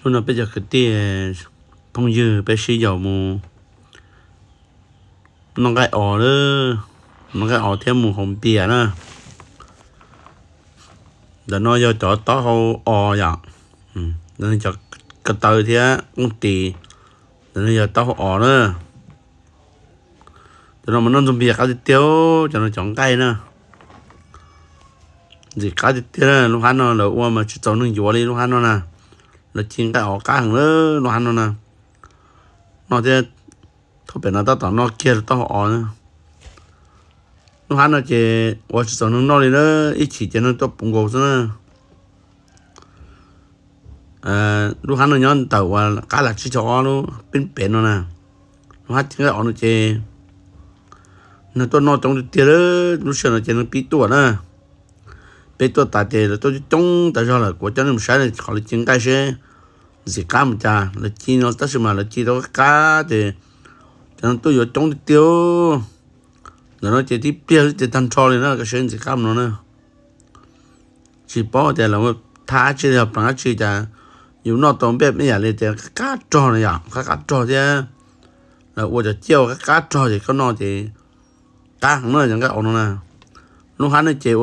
Hnub no peb cov kwv tij phooj ywg peb sib yaum mus noj nqaij os lawm, noj nqaij os thiab mus haus npias na. Ntawm no yog cov taub hau os yom, cov ko taw thiab qoob tis, ntawm no yog taub hau os na. Cov no mas noj ntxuag npias qab tiag tiag, cov no cov nqaij na. Ntxim qab tiag tiag na, lub hab no lawv ua mas tsis txaus neeg yuav li lub hab no na. Lawv ci nqaij os qab heev lawm lub hab no na. Noj thiab, thaum pem no tab tom noj kiag taub hau os na. Lub hab no ces ua tsis txaus neeg noj li na, ib chim ces neeg tuaj puv nkaus xwb na. Lub hab no nyob ntawm uas qab lam tsib caug ob lub peb pem no na. Lub hab ci nqaij os no ces neeg tuaj noj coob tiag tiag lawm, lub sij hawm no ces neeg pib tuaj na. Peb tuaj tas ces lawv tuaj coob coob tas zog lawm, kuv coj nej mus saib qhov lawv ci nqaij seb ntxim qab mus cas. Lawv ci no tab sis mas lawv ci tau qab qab ces cov neeg tuaj yuav coob tiag tiag. Ntawm no ces tib pliag xwb ces tag nrho li na, koj saib ntxim qab mus no na. Tsis paub tias lawv thab dab tsi los yog pleev dab tsi cas yus noj tau npej ib yam li tias qab qab rog na yom, qab qab rog thiab. Lawv ua cov ciaj ua qab qab rog ces koj noj ces qab heev na cov nqaij os no na. Lub hab no ces ua